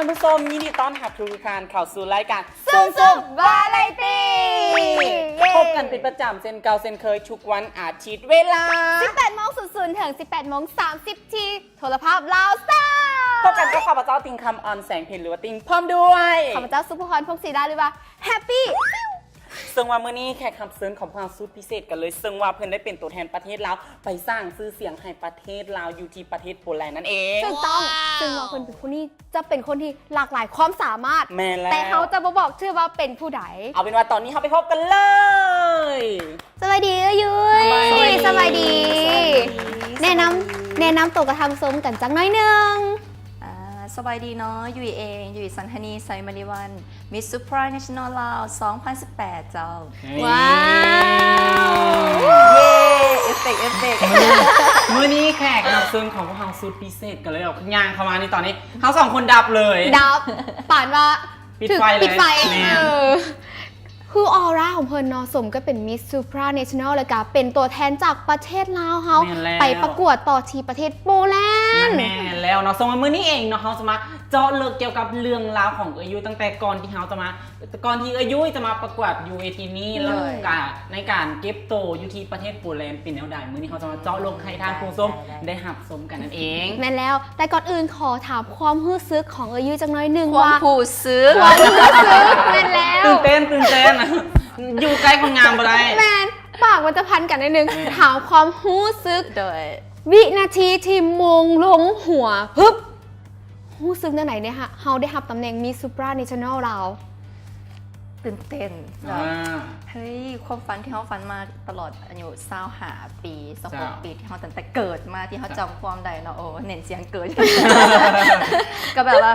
ທ່ານຜູ້ຊົມ ຍິນດີຕ້ອນຮັບທຸກໆທ່ານເຂົ້າສູ່ລາຍການ ຊຸມຊຸມວາໄຣຕີ ເຢ້ ພົບກັນເປັນປະຈຳເຊັ່ນເກົ່າເຊັ່ນເຄີຍ ທຸກວັນອາທິດເວລາ ສິບແປດໂມງສູນສູນ ເຖິງ ສິບແປດໂມງສາມສິບ ທີ່ໂທລະພາບລາວສາມ ພົບກັນກັບຂ້າພະເຈົ້າ ຕິງຄຳ ອອນແສງເພັນ ຫຼືວ່າຕິງ ພ້ອມດ້ວຍ ຂ້າພະເຈົ້າ ສຸພະພອນ ພົງສີດາ ຫຼືວ່າ Happy ເຊິ່ງວ່າມື້ນີ້ແຂກຮັບເຊີນຂອງພວກເຮົາສຸດພິເສດກັນເລີຍ ເຊິ່ງວ່າເພິ່ນໄດ້ເປັນຕົວແທນປະເທດລາວ ໄປສ້າງຊື່ສຽງໃຫ້ປະເທດລາວຢູ່ທີ່ປະເທດໂປແລນນັ້ນເອງ. ຖືກຕ້ອງ ເຊິ່ງວ່າເພິ່ນເປັນຜູ້ນີ້ ຈະເປັນຄົນທີ່ຫຼາກຫຼາຍຄວາມສາມາດ. ແມ່ນແລ້ວ ແຕ່ເຮົາຈະບໍ່ບອກຊື່ວ່າເປັນຜູ້ໃດ. ເອົາເປັນວ່າຕອນນີ້ເຮົາໄປພົບກັນເລີຍ. ສະບາຍດີເອື້ອຍຍຸ້ຍ. ສະບາຍດີ. ສະບາຍດີ. ແນະນຳ ສະບາຍດີ. ແນະນຳໂຕກັບທ່ານຜູ້ຊົມກັນຈັກໜ້ອຍໜຶ່ງ. ອ່າ ສະບາຍດີເນາະ ຍຸ້ຍເອງ ຍຸ້ຍ ສັນທະນີ ໄຊມະນີວັນ Miss Supra National ລາວ ສອງພັນສິບແປດ ເຈົ້າ. ເອີຍ ວ້າວ ເຢ້ ເອຟເຟັກ ເອຟເຟັກ. ມື້ນີ້ແຂກຮັບເຊີນຂອງພວກເຮົາສຸດພິເສດກັນເລີຍ ຍ່າງເຂົ້າມານີ້ ຕອນນີ້ເຮົາສອງຄົນດັບເລີຍ ດັບ ປານວ່າ ປິດໄຟເລີຍ ປິດໄຟ. ແມ່ນ ເອີ ຄືອອຣາຂອງເພິ່ນເນາະ ສົມກັບເປັນ Miss Supra National ແລ້ວກະເປັນຕົວແທນຈາກປະເທດລາວເຮົາ ແມ່ນແລ້ວ ໄປປະກວດຕໍ່ທີ່ປະເທດໂປແລນ. ແມ່ນແລ້ວເນາະ. ເຊິ່ງວ່າມື້ນີ້ເອງເນາະ ເຮົາຈະມາເຈາະເລິກກ່ຽວກັບເລື່ອງລາວຂອງເອື້ອຍຍຸ້ຍ ຕັ້ງແຕ່ກ່ອນທີ່ເຮົາຈະມາ ກ່ອນທີ່ເອື້ອຍຍຸ້ຍຈະມາປະກວດຢູ່ເວທີນີ້ ໂດຍ ແລ້ວກະໃນການເກັບໂຕຢູ່ທີ່ປະເທດໂປແລນເປັນແນວໃດ ມື້ນີ້ເຮົາຈະມາເຈາະເລິກໃຫ້ທ່ານຜູ້ຊົມ ໄດ້ ໄດ້ ໄດ້ ໄດ້ຮັບຊົມກັນນັ້ນເອງ. ແມ່ນແລ້ວ ແຕ່ກ່ອນອື່ນຂໍຖາມຄວາມຮູ້ສຶກຂອງເອື້ອຍຍຸ້ຍຈັກໜ້ອຍໜຶ່ງ ຄວາມ ວ່າ ຮູ້ສຶກ ຄວາມຮູ້ສຶກ ແມ່ນແລ້ວ ຕື່ນເຕັ້ນ ຕື່ນເຕັ້ນ ຢູ່ໃກ້ຄົນງາມບໍ່ໄດ້. ແມ່ນ ປາກມັນຈະພັນກັນໜ້ອຍໜຶ່ງ. ແມ່ນ ຖາມຄວາມຮູ້ສຶກ ໂດຍ ວິນາທີທີ່ມົງລົງຫົວ ປຶບ ຮູ້ສຶກແນວໃດເນຍ ເຮົາໄດ້ຮັບຕຳແໜ່ງ Miss Supra National ລາວ? ຕື່ນເຕັ້ນ ອ່າ ແບບ ເຮີ້ຍ ຄວາມຝັນທີ່ເຮົາຝັນມາຕະຫຼອດອາຍຸຊາວຫ້າປີ ຊາວຫົກ ເຈົ້າ ປີ ທີ່ເຮົາຕັ້ງແຕ່ເກີດມາ ທີ່ເຮົາ ເຈົ້າ ຈຳຄວາມໄດ້ເນາະ ໂອ້ ເນັ້ນສຽງເກີດ ກໍແບບວ່າ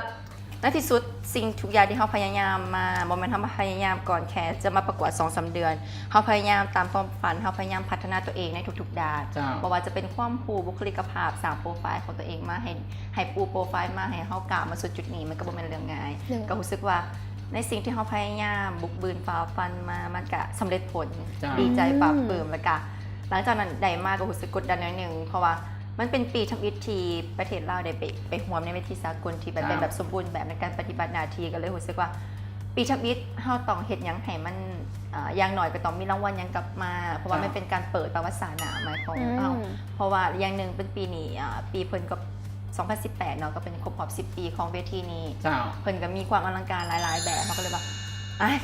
ໃນທີ່ສຸດ ສິ່ງທຸກຢ່າງທີ່ເຮົາພະຍາຍາມມາ ບໍ່ແມ່ນເຮົາມາພະຍາຍາມກ່ອນແຄ່ຈະມາປະກວດສອງສາມເດືອນ ເຮົາພະຍາຍາມຕາມຄວາມຝັນ ເຮົາພະຍາຍາມພັດທະນາຕົວເອງໃນທຸກໆດ້ານ ເຈົ້າ ບໍ່ວ່າຈະເປັນຄວາມຮູ້ ບຸກຄະລິກກະພາບ ສ້າງໂປຣໄຟລ໌ຂອງຕົວເອງມາ ໃຫ້ ໃຫ້ປູໂປຣໄຟລ໌ມາ ໃຫ້ເຮົາກ້າວມາສູ່ຈຸດນີ້ ມັນກໍບໍ່ແມ່ນເລື່ອງງ່າຍ. ໂດຍ ກໍຮູ້ສຶກວ່າໃນສິ່ງທີ່ເຮົາພະຍາຍາມບຸກບືນຝ່າຟັນມາ ມັນກະສຳເລັດຜົນ ເຈົ້າ ດີໃຈປາບປຶ້ມ ອືມ ແລ້ວກະ ຫຼັງຈາກນັ້ນໄດ້ມາກໍຮູ້ສຶກກົດດັນໜ້ອຍໜຶ່ງ ເພາະວ່າມັນເປັນປີທຳອິດທີ່ປະເທດລາວໄດ້ໄປ ໄປຮ່ວມໃນເວທີສາກົນທີ່ແບບ ເຈົ້າ ເປັນແບບສົມບູນແບບໃນການປະຕິບັດໜ້າທີ່ ກໍເລີຍຮູ້ສຶກວ່າປີທຳອິດເຮົາຕ້ອງເຮັດຫຍັງໃຫ້ມັນ ເອີ ຢ່າງໜ້ອຍກໍຕ້ອງມີລາງວັນຫຍັງກັບມາ ເພາະວ່າ ເຈົ້າ ມັນເປັນການເປີດປະຫວັດສາດໜ້າໃໝ່ຂອງ ອືມ ເຮົາ ເພາະວ່າຢ່າງໜຶ່ງເປັນປີນີ້ ເອີ ປີເພິ່ນກໍ ສອງພັນສິບແປດເນາະ ກໍເປັນຄົບຮອບສິບປີຂອງເວທີນີ້ ເຈົ້າ ເພິ່ນກໍມີຄວາມອະລັງການຫຼາຍໆແບບ ເຮົາກໍເລີຍວ່າ ອ່ະ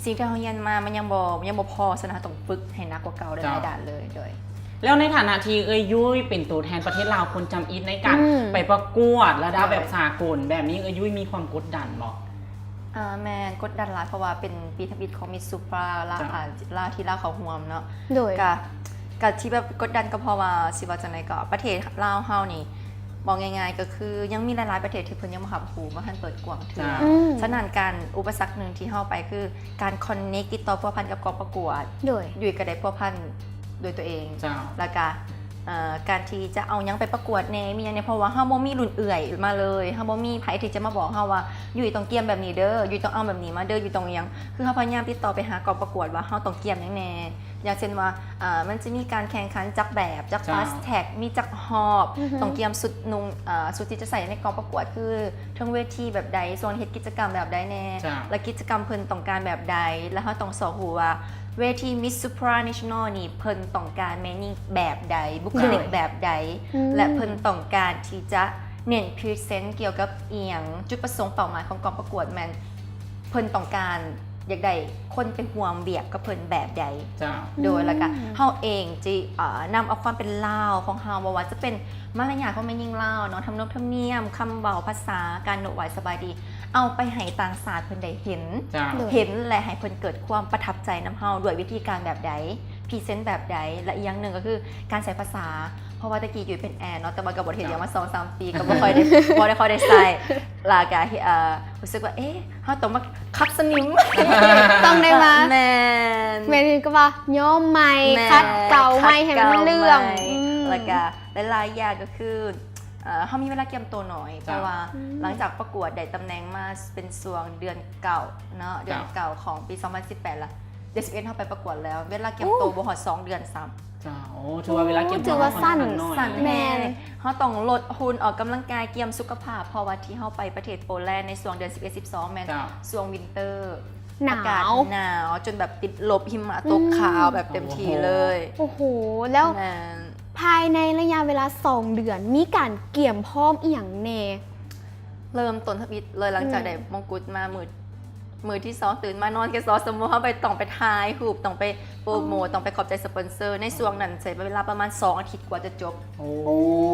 ສິ່ງທີ່ເຮົາຮຽນມາມັນຍັງບໍ່ ຍັງບໍ່ພໍ ສະນັ້ນເຮົາຕ້ອງຝຶກໃຫ້ໜັກກວ່າເກົ່າ ເຈົ້າ ຫຼາຍໆດ້ານເລີຍ. ໂດຍ ແລ້ວໃນຖານະທີ່ເອື້ອຍຍຸ້ຍເປັນໂຕແທນປະເທດລາວຄົນຈຳອິດໃນການ ອືມ ໄປປະກວດລະດັບແບບ ໂດຍ ສາກົນແບບນີ້ ເອື້ອຍຍຸ້ຍມີຄວາມກົດດັນບໍ່? ອ່າ ແມ່ນ ກົດດັນຫຼາຍ ເພາະວ່າເປັນປີທຳອິດຂອງ Miss Supra ລາວ ເຈົ້າ ອ່າ ລາວ ທີ່ລາວເຂົ້າຮ່ວມເນາະ. ໂດຍ ກະ ກະທີ່ແບບກົດດັນກໍເພາະວ່າ ຊິເວົ້າຈັ່ງໃດກໍ ປະເທດລາວເຮົານີ້ ເວົ້າງ່າຍໆກໍຄືຍັງມີຫຼາຍໆປະເທດທີ່ເພິ່ນຍັງບໍ່ຮັບຮູ້ ບໍ່ທັນເປີດກວ້າງເທື່ອ. ເຈົ້າ ອືມ ສະນັ້ນການ ອຸປະສັກໜຶ່ງທີ່ເຮົາໄປຄືການ connect ຕິດຕໍ່ພົວພັນກັບກອງປະກວດ. ໂດຍ ຍຸ້ຍກໍໄດ້ພົວພັນດ້ວຍຕົວເອງ. ເຈົ້າ ແລ້ວກະ ເອີ ການທີ່ຈະເອົາຫຍັງໄປປະກວດແດ່ ມີຫຍັງແດ່ ເພາະວ່າເຮົາບໍ່ມີລຸ້ນເອື້ອຍມາເລີຍ ເຮົາບໍ່ມີໃຜທີ່ຈະມາບອກເຮົາວ່າ ຍຸ້ຍຕ້ອງກຽມແບບນີ້ເດີ ຍຸ້ຍຕ້ອງເອົາແບບນີ້ມາເດີ ຍຸ້ຍຕ້ອງຫຍັງ ຄືເຮົາພະຍາຍາມຕິດຕໍ່ໄປຫາກອງປະກວດວ່າເຮົາຕ້ອງກຽມຫຍັງແດ່ ຢ່າງເຊັ່ນວ່າ ເອີ ມັນຈະມີການແຂ່ງຂັນຈັກແບບ ຈັກ ເຈົ້າ fast track ມີຈັກຮອບ ອືຮຶ ຕ້ອງກຽມຊຸດນຸ່ງ ເອີ ຊຸດທີ່ຈະໃສ່ໃນກອງປະກວດ ຄືເທິງເວທີແບບໃດ ຊ່ວງເຮັດກິດຈະກຳແບບໃດແດ່ ເຈົ້າ ແລະ ກິດຈະກຳເພິ່ນຕ້ອງການແບບໃດ ແລະ ເຮົາຕ້ອງຊອກຮູ້ວ່າເວທີ Miss Supra National ນີ້ ເພິ່ນຕ້ອງການແມ່ຍິງແບບໃດ ບຸກຄະລິກແບບໃດ ອືມ ແລະ ເພິ່ນຕ້ອງການທີ່ຈະເນັ້ນ present ກ່ຽວກັບອີ່ຫຍັງ ຈຸດປະສົງເປົ້າໝາຍຂອງກອງປະກວດແມ່ນ ເພິ່ນຕ້ອງການຢາກໄດ້ຄົນໄປຮ່ວມວຽກກັບເພິ່ນແບບໃດ. ເຈົ້າ ໂດຍ ແລ້ວກະເຮົາເອງຈະ ເອີ ນຳເອົາຄວາມເປັນລາວຂອງເຮົາ ບໍ່ວ່າຈະເປັນມາລະຍາດຂອງແມ່ຍິງລາວເນາະ ທຳນວມທຳນຽມ ຄຳເວົ້າ ພາສາ ການຍົກໄຫວ້ສະບາຍດີ ເອົາໄປໃຫ້ຕ່າງຊາດເພິ່ນໄດ້ເຫັນ ເຈົ້າ ເຫັນ ແລະ ໃຫ້ເພິ່ນເກີດຄວາມປະທັບໃຈນຳເຮົາດ້ວຍວິທີການແບບໃດ present ແບບໃດ ແລະ ອີກຢ່າງໜຶ່ງກໍຄືການໃຊ້ພາສາ ເພາະວ່າແຕ່ກີ້ຈຸ້ຍເປັນແອເນາະ ແຕ່ວ່າກໍບໍ່ໄດ້ເຮັດຫຍັງມາສອງສາມປີ ກໍບໍ່ຄ່ອຍໄດ້ ບໍ່ໄດ້ຄ່ອຍໄດ້ໃຊ້ ແລ້ວກະ ເອີ ຮູ້ສຶກວ່າ ເອ ເຮົາຕ້ອງມາຂັດສະໜິມ ຕ້ອງໄດ້ມາ ແມ່ນ ແມ່ນກໍວ່າຍ້ອມໃໝ່ ແມ່ນ ຂັດເກົາໃໝ່ ຂັດເກົາໃຫ້ມັນເຫຼື້ອງ ໃໝ່ ອືມ ແລ້ວກະຫຼາຍໆຢ່າງກໍຄື ເອີ ເຮົາມີເວລາກຽມໂຕໜ້ອຍ ເຈົ້າ ເພາະວ່າ ອືມ ຫຼັງຈາກປະກວດໄດ້ຕຳແໜ່ງມາເປັນຊ່ວງເດືອນເກົ້າເນາະ ເດືອນເກົ້າ ເຈົ້າ ຂອງປີສອງພັນສິບແປດລະ ເດືອນສິບເອັດເຮົາໄປປະກວດແລ້ວ ເວລາກຽມໂຕ ໂອ້ ບໍ່ຮອດສອງເດືອນຊ້ຳ ເຈົ້າ ໂອ້ ຖືວ່າເວລາກຽມ ໂອ້ ຖືວ່າສັ້ນ ເຮົາຂ້ອນຂ້າງໜ້ອຍ ສັ້ນແຮງ ແມ່ນ ເຮົາຕ້ອງລົດຫຸ່ນ ອອກກຳລັງກາຍ ກຽມສຸຂະພາບ ເພາະວ່າທີ່ເຮົາໄປປະເທດໂປແລນໃນຊ່ວງເດືອນສິບເອັດ ສິບສອງ ແມ່ນ ເຈົ້າ ຊ່ວງວິນເຕີ ໜາວ ອາກາດໜາວ ຈົນແບບຕິດລົບ ຫິມະຕົກ ອືມ ຂາວແບບເຕັມທີ່ເລີຍ ໂອ້ໂຫ ແລ້ວ ແມ່ນ ພາຍໃນໄລຍະເວລາສອງເດືອນ ມີການກຽມພ້ອມອີ່ຫຍັງແດ່? ເລີ່ມຕົ້ນທຳອິດເລີຍ ຫຼັງຈາກ ອືມ ໄດ້ມົງກຸດມາ ມື້ ມື້ທີສອງຕື່ນມານອນແຄ່ສອງຊົ່ວໂມງ ເຮົາໄປ ຕ້ອງໄປຖ່າຍຮູບ ຕ້ອງໄປໂປຣໂມດ ອໍ ຕ້ອງໄປຂອບໃຈສະປອນເຊີ ໃນຊ່ວງນັ້ນໃຊ້ເວລາປະມານສອງອາທິດກວ່າຈະຈົບ ໂອ້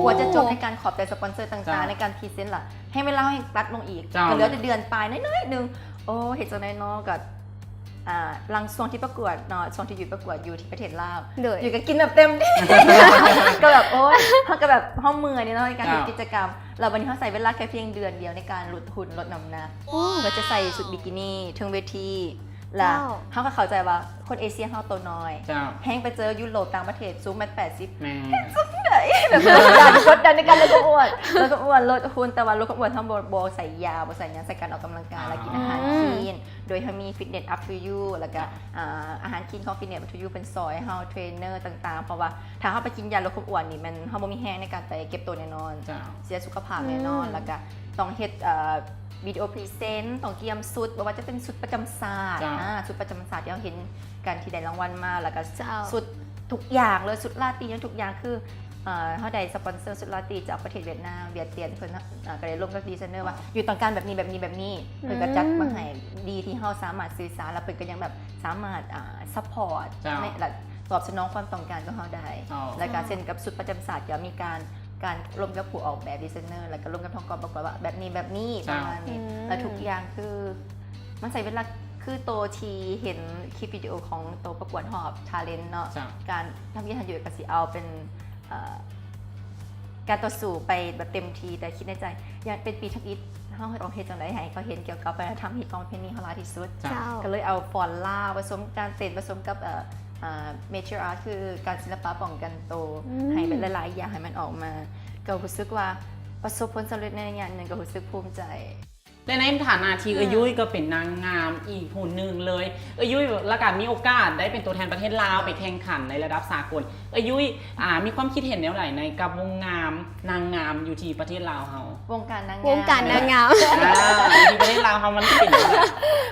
ກວ່າຈະຈົບໃນການຂອບໃຈສະປອນເຊີຕ່າງໆ ເຈົ້າ ໃນການພຣີເຊັນລະ ແຮງເວລາເຮົາຍັງຕັດລົງອີກ ເຈົ້າ ກໍເຫຼືອແຕ່ເດືອນປາຍໜ້ອຍໆໜຶ່ງ ໂອ້ ເຮັດຈັ່ງໃດເນາະ ກໍ ອ່າ ຫຼັງຊ່ວງທີ່ປະກວດເນາະ ຊ່ວງທີ່ຢູ່ປະກວດຢູ່ທີ່ປະເທດລາວ ໂດຍ ຢູ່ກໍກິນແບບເຕັມທີ່ ກໍແບບ ໂອ້ຍ ເຮົາກໍແບບ ເຮົາເມື່ອຍເດເນາະ ໃນການເຮັດ ເຈົ້າ ກິດຈະກຳ ແລ້ວບັດນີ້ເຮົາໃຊ້ເວລາແຄ່ພຽງເດືອນດຽວໃນການລົດຫຸ່ນ ລົດນ້ຳໜັກ ໂອ້ ເພື່ອຈະໃສ່ຊຸດບິກິນີເທິງເວທີ ລະ ເຈົ້າ ເຮົາກໍເຂົ້າໃຈວ່າຄົນເອເຊຍເຮົາໂຕນ້ອຍ ເຈົ້າ ແຮງໄປເຈີຢູໂຣບຕ່າງປະເທດ ສູງແມັດແປດສິບ ແມ່ນ ເຮັດຈັ່ງໃດ ແບບ ການກົດດັນໃນການລົດຄວາມອ້ວນ ລົດຄວາມອ້ວນ ລົດຫຸ່ນ ແຕ່ວ່າລົດຄວາມອ້ວນເຮົາບໍ່ ບໍ່ໃສ່ຢາ ບໍ່ໃສ່ຫຍັງ ໃສ່ການອອກກຳລັງກາຍ ອໍ ແລະ ກິນອາຫານ ອືມ clean ໂດຍເຮົາມີ fitness up to you ແລ້ວກໍ ເຈົ້າ ອາ ອາຫານ clean ຂອງ fitness up to you ເພິ່ນຊ່ອຍເຮົາ ເທຣນເນີຕ່າງໆ ເພາະວ່າຖ້າເຮົາໄປກິນຢາລົດຄວາມອ້ວນນີ້ ແມ່ນເຮົາບໍ່ມີແຮງໃນການໄປເກັບໂຕແນ່ນອນ ເຈົ້າ ເສຍສຸຂະພາບແນ່ນອນ ອືມ ແລ້ວກໍຕ້ອງເຮັດ ເອີ ວິດີໂອພຣີເຊັນ ຕ້ອງກຽມຊຸດ ບໍ່ວ່າຈະເປັນຊຸດປະຈຳຊາດ ເຈົ້າ ອາ ຊຸດປະຈຳຊາດທີ່ເຮົາເຫັນກັນທີ່ໄດ້ລາງວັນມາ ແລ້ວກໍ ເຈົ້າ ຊຸດທຸກຢ່າງເລີຍ ຊຸດລາຕີ ຫຍັງທຸກຢ່າງ ຄື ເອີ ເຮົາໄດ້ສະປອນເຊີຊຸດລາຕີຈາກປະເທດຫວຽດນາມ ຫວຽດຕຽນ ເພິ່ນ ເອີ ກໍໄດ້ລົມກັບດີໄຊເນີວ່າ ເຈົ້າ ຢູ່ຕ້ອງການແບບນີ້ ແບບນີ້ ແບບນີ້ ອືມ ເພິ່ນກໍຈັດມາໃຫ້ດີທີ່ເຮົາສາມາດສື່ສານ ແລ້ວເພິ່ນກໍຍັງແບບສາມາດ ອ່າ ຊັບພອດ ເຈົ້າ ໃນ ແລະ ຕອບສະໜອງຄວາມຕ້ອງການຂອງເຮົາໄດ້ ເຈົ້າ ແລ້ວກໍເຊັ່ນກັບຊຸດປະຈຳຊາດ ກໍມີການ ການລົມກັບຜູ້ອອກແບບ ດີໄຊເນີ ແລ້ວກໍລົມກັບທາງກອງປະກວດວ່າແບບນີ້ ແບບນີ້ ເຈົ້າ ປະມານນີ້ ອືມ ແລ້ວທຸກຢ່າງຄື ມັນໃຊ້ເວລາ ຄືໂຕທີ່ເຫັນຄລິບວິດີໂອຂອງໂຕປະກວດຮອບ talent ເນາະ ເຈົ້າ ການທຳອິດທຳຢູ່ກໍຊິເອົາເປັນ ເອີ ການຕໍ່ສູ້ໄປແບບເຕັມທີ່ ແຕ່ຄິດໃນໃຈ ຢາກເປັນປີທຳອິດ ເຮົາຕ້ອງເຮັດຈັ່ງໃດໃຫ້ເຂົາເຫັນກ່ຽວກັບວັດທະນະທຳຮີດຄອງປະເພນີເຮົາຫຼາຍທີ່ສຸດ ເຈົ້າ ເຈົ້າ ກໍເລີຍເອົາຟ້ອນລາວ ປະສົມການເຕັ້ນ ປະສົມກັບ ເອີ ເອີ martial art ຄືການສິລະປະປ້ອງກັນໂຕ ອືມ ໃຫ້ເປັນຫຼາຍໆຢ່າງໃຫ້ມັນອອກມາ ກໍຮູ້ສຶກວ່າປະສົບຜົນສຳເລັດໃນໄລຍະໜຶ່ງ ກໍຮູ້ສຶກພູມໃຈ. ແລະ ໃນຖານະທີ່ ອືມ ເອື້ອຍຍຸ້ຍກໍເປັນນາງງາມອີກຜູ້ໜຶ່ງເລີຍ ເອື້ອຍຍຸ້ຍ ແລ້ວກໍມີໂອກາດໄດ້ເປັນຕົວແທນປະເທດລາວໄປແຂ່ງຂັນໃນລະດັບສາກົນ ເອື້ອຍຍຸ້ຍ ອ່າ ມີຄວາມຄິດເຫັນແນວໃດໃນກັບວົງງາມນາງງາມຢູ່ທີ່ປະເທດລາວເຮົາ? ວົງການນາງງາມ ວົງການນາງງາມ ອ່າ ຢູ່ທີ່ປະເທດລາວເຮົາມັນເປັນຈັ່ງໃດ?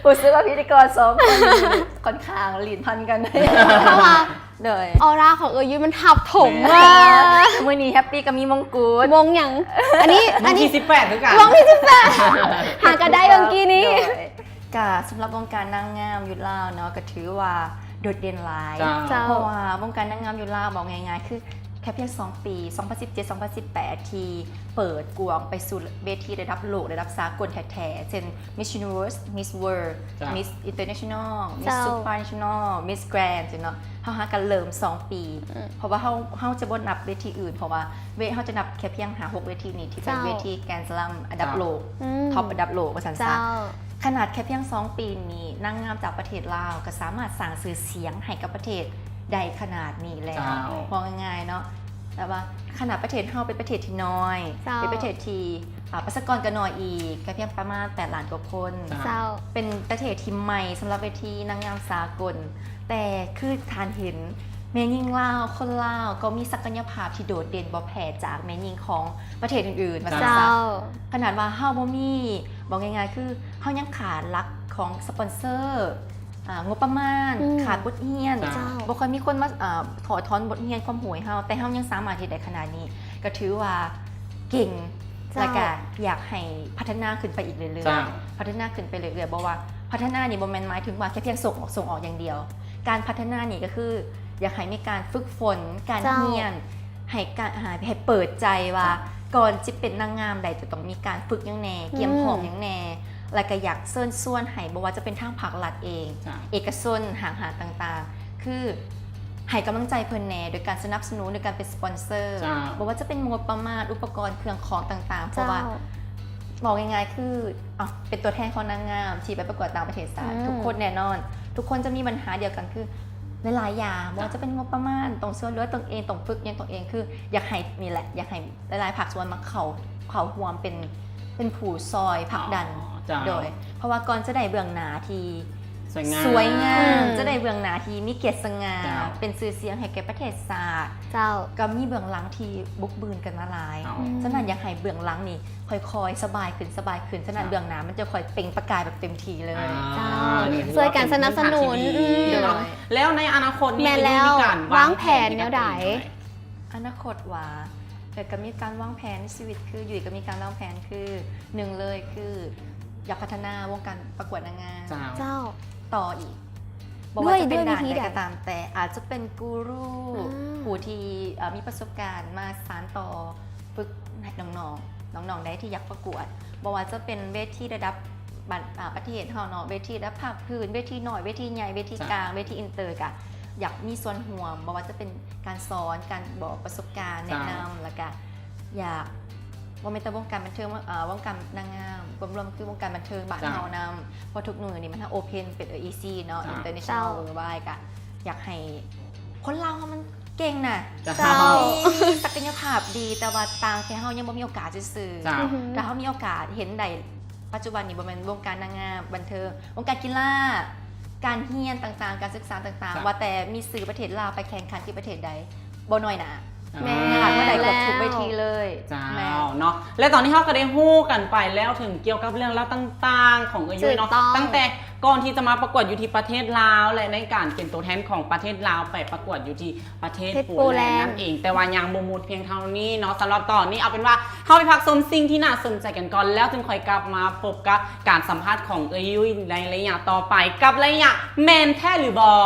ຮູ້ສຶກວ່າພິທີກອນສອງຄົນນີ້ຂ້ອນຂ້າງລີ້ນພັນກັນ ເພາະວ່າ ໂດຍ ອອຣາຂອງເອື້ອຍຍຸ້ຍມັນທັບຖົມມາກ ມື້ນີ້ແຮັບປີ້ກໍມີມົງກຸດ ມົງຫຍັງ? ອັນນີ້ ອັນນີ້ ມົງທີສິບແປດຄືກັນ ມົງທີສິບແປດ ຫາກໍໄດ້ເມື່ອກີ້ນີ້ ໂດຍ ກະສຳລັບວົງການນາງງາມຢູ່ລາວເນາະ ກໍຖືວ່າໂດດເດັ່ນຫຼາຍ ເຈົ້າ ເຈົ້າ ເພາະວ່າວົງການນາງງາມຢູ່ລາວ ເວົ້າງ່າຍໆ ຄືແຄ່ພຽງສອງປີ ສອງພັນສິບເຈັດ ສອງພັນສິບແປດ ທີ່ເປີດກວ້າງໄປສູ່ເວທີລະດັບໂລກ ລະດັບສາກົນແທ້ໆ ເຊັ່ນ Miss Universe Miss World ເຈົ້າ Miss International Miss ເຈົ້າ Supranational Miss Grand ຊີ້ເນາະ ເຮົາຫາກັນເລີ່ມສອງປີ ອືມ ເພາະວ່າເຮົາ ເຮົາຈະບໍ່ນັບເວທີອື່ນ ເພາະວ່າເວ ເຮົາຈະນັບແຄ່ພຽງຫ້າຫົກເວທີນີ້ ທີ່ເປັນ ເຈົ້າ ເວທີ Grand Slam ອັນດັບໂລກ ເຈົ້າ ອືມ ທັອບອັນດັບໂລກວ່າຊັ້ນຊະ ເຈົ້າ ຂະໜາດແຄ່ພຽງສອງປີນີ້ ນາງງາມຈາກປະເທດລາວກໍສາມາດສ້າງຊື່ສຽງໃຫ້ກັບປະເທດໄດ້ຂະໜາດນີ້ແລ້ວ ເຈົ້າ ເວົ້າງ່າຍໆເນາະ ແຕ່ວ່າຂະໜາດປະເທດເຮົາເປັນປະເທດທີ່ນ້ອຍ ເຈົ້າ ເປັນປະເທດທີ່ ອ່າ ປະຊາກອນກໍໜ້ອຍອີກ ແຄ່ພຽງປະມານແປດລ້ານກວ່າຄົນ ເຈົ້າ ເຈົ້າ ເປັນປະເທດທີ່ໃໝ່ສຳລັບເວທີນາງງາມສາກົນ ແຕ່ຄືທ່ານເຫັນ ແມ່ຍິງລາວ ຄົນລາວກໍມີສັກກະຍະພາບທີ່ໂດດເດັ່ນບໍ່ແພ້ຈາກແມ່ຍິງຂອງປະເທດອື່ນໆ ວ່າຊັ້ນຊະ ເຈົ້າ ຂະໜາດວ່າເຮົາບໍ່ມີ ເວົ້າງ່າຍໆ ຄືເຮົາຍັງຂາດຫຼັກຂອງສະປອນເຊີ ອ່າ ງົບປະມານ ອືມ ຂາດບົດຮຽນ ເຈົ້າ ບໍ່ຄ່ອຍມີຄົນມາ ເອີ ຖອດຖອນບົດຮຽນຄວາມຮູ້ໃຫ້ເຮົາ ແຕ່ເຮົາຍັງສາມາດເຮັດໄດ້ຂະໜາດນີ້ ກໍຖືວ່າເກັ່ງ ເຈົ້າ ແລ້ວກໍຢາກໃຫ້ພັດທະນາຂຶ້ນໄປອີກເລື້ອຍໆ ເຈົ້າ ພັດທະນາຂຶ້ນໄປເລື້ອຍໆ ເພາະວ່າພັດທະນານີ້ບໍ່ແມ່ນໝາຍເຖິງວ່າແຄ່ພຽງສົ່ງອອກ ສົ່ງອອກຢ່າງດຽວ ການພັດທະນານີ້ກໍຄືຢາກໃຫ້ມີການຝຶກຝົນ ການ ເຈົ້າ ຮຽນ ໃຫ້ການ ໃຫ້ເປີດໃຈວ່າ ເຈົ້າ ກ່ອນຊິເປັນນາງງາມໄດ້ ຈະຕ້ອງມີການຝຶກຫຍັງແດ່ ກຽມ ອືມ ພ້ອມຫຍັງແດ່ ແລ້ວກໍຢາກເຊີນຊວນໃຫ້ ບໍ່ວ່າຈະເປັນທາງພາກລັດເອງ ເຈົ້າ ເອກະຊົນ ຫ້າງຮ້ານຕ່າງໆ ຄືໃຫ້ກຳລັງໃຈເພິ່ນແດ່ ໂດຍການສະໜັບສະໜູນ ໂດຍການເປັນສະປອນເຊີ ເຈົ້າ ບໍ່ວ່າຈະເປັນງົບປະມານ ອຸປະກອນ ເຄື່ອງຂອງຕ່າງໆ ເພາະວ່າ ເຈົ້າ ເວົ້າງ່າຍໆ ຄື ເອົາ ເປັນຕົວແທນຂອງນາງງາມທີ່ໄປປະກວດຕ່າງປະເທດຊະ ອືມ ທຸກຄົນແນ່ນອນ ທຸກຄົນຈະມີບັນຫາດຽວກັນ ຄືຫຼາຍໆຢ່າງ ບໍ່ວ່າ ເຈົ້າ ຈະເປັນງົບປະມານ ຕ້ອງຊ່ວຍເຫຼືອຕົນເອງ ຕ້ອງຝຶກຫຍັງຕົນເອງ ຄືຢາກໃຫ້ ນີ້ແຫຼະ ຢາກໃຫ້ຫຼາຍໆພາກສ່ວນມາເຂົ້າ ເຂົ້າຮ່ວມເປັນ ເປັນຜູ້ຊ່ອຍຜັກດັນ ອໍ ເຈົ້າ ໂດຍ ເພາະວ່າກ່ອນຈະໄດ້ເບື້ອງໜ້າທີ່ ສວຍງາມ ສວຍງາມ ອືມ ຈະໄດ້ເບື້ອງໜ້າທີ່ມີກຽດສະຫງ່າ ເຈົ້າ ເປັນຊື່ສຽງໃຫ້ແກ່ປະເທດຊາດ ເຈົ້າ ກໍມີເບື້ອງຫຼັງທີ່ບຸກບືນກັນມາຫຼາຍ ເຈົ້າ ອືມ ສະນັ້ນຢາກໃຫ້ເບື້ອງຫຼັງນີ້ຄ່ອຍໆສະບາຍຂຶ້ນ ສະບາຍຂຶ້ນ ສະນັ້ນ ເຈົ້າ ເບື້ອງໜ້າມັນຈະຄ່ອຍເປັ່ງປະກາຍແບບເຕັມທີ່ເລີຍ ອ່າ ເຈົ້າ ຊ່ວຍກັນສະໜັບສະໜູນ ອືມ ແມ່ນແລ້ວ ແລ້ວໃນອະນາຄົດນີ້ ແລ້ວວາງແຜນແນວໃດ? ອະນາຄົດຫວາ? ເອີ ກໍມີການວາງແຜນໃນຊີວິດ ຄື ຍຸ້ຍກໍມີການວາງແຜນ ຄື ໜຶ່ງເລີຍ ຄື ຢາກພັດທະນາວົງການປະກວດນາງງາມ ເຈົ້າ ເຈົ້າ ຕໍ່ອີກ ບໍ່ວ່າຈະເປັນດ້ານໃດກໍຕາມແຕ່ ອາດຈະເປັນກູຣູ ອືມ ຜູ້ທີ່ ເອີ ມີປະສົບການມາສານຕໍ່ ຝຶກໃຫ້ນ້ອງໆ ນ້ອງໆໃດທີ່ຢາກປະກວດ ບໍ່ວ່າຈະເປັນເວທີລະດັບ ບັນ ອາ ປະເທດເຮົາເນາະ ເວທີລະດັບພາກພື້ນ ເວທີນ້ອຍ ເວທີໃຫຍ່ ເວທີກາງ ເຈົ້າ ເວທີອິນເຕີ ກະຢາກມີສ່ວນຮ່ວມ ບໍ່ວ່າຈະເປັນການສອນ ການບອກປະສົບການ ເຈົ້າ ແນະນຳ ແລ້ວກະຢາກ ບໍ່ແມ່ນແຕ່ວົງການບັນເທີງ ເອີ ວົງການນາງງາມ ລວມໆຄືວົງການບັນເທີງບ້ານ ເຈົ້າ ເຮົານຳ ເພາະທຸກມື້ນີ້ມັນທັງໂອເພນ ເປັນເອອີຊີເນາະ ເຈົ້າ International ເຈົ້າ Worldwide ກະຢາກໃຫ້ ຄົນລາວເຮົາມັນເກັ່ງນະ ເຈົ້າ ເຈົ້າ ມີສັກກະຍະພາບດີ ແຕ່ວ່າຕ່າງແຕ່ເຮົາຍັງບໍ່ມີໂອກາດຊື່ໆ ເຈົ້າ ອືຮຶ ຖ້າເຮົາມີໂອກາດເຫັນໄດ້ ປັດຈຸບັນນີ້ບໍ່ແມ່ນວົງການນາງງາມ ບັນເທີງ ວົງການກິລາ ການຮຽນຕ່າງໆ ການສຶກສາຕ່າງໆ ເຈົ້າ ວ່າແຕ່ມີຊື່ປະເທດລາວໄປແຂ່ງຂັນທີ່ປະເທດໃດ ບໍ່ນ້ອຍໜ້າ ແມ່ນ ຍາກເທົ່າໃດກໍທຸກເວທີເລີຍ ເຈົ້າ ແມ່ນ ເນາະ ແລະຕອນນີ້ເຮົາກໍໄດ້ຮູ້ກັນໄປແລ້ວເຖິງກ່ຽວກັບເລື່ອງລາວຕ່າງໆຂອງເອື້ອຍຍຸ້ຍເນາະ ຖືກຕ້ອງ ຕັ້ງແຕ່ ກ່ອນທີ່ຈະມາປະກວດຢູ່ທີ່ປະເທດລາວ ແລະໃນການເປັນຕົວແທນຂອງປະເທດລາວໄປປະກວດຢູ່ທີ່ປະເທດໂປແລນນັ້ນເອງ ແຕ່ວ່າຍັງບໍ່ໝົດພຽງເທົ່ານີ້ເນາະ ສຳລັບຕອນນີ້ ເອົາເປັນວ່າເຮົາໄປພັກຊົມສິ່ງທີ່ໜ້າສົນໃຈກັນກ່ອນ ແລ້ວຈຶ່ງຄ່ອຍກັບມາພົບກັບການສຳພາດຂອງເອື້ອຍຍຸ້ຍໃນໄລຍະຕໍ່ໄປ ກັບໄລຍະແມ່ນແທ້ຫຼືບໍ່?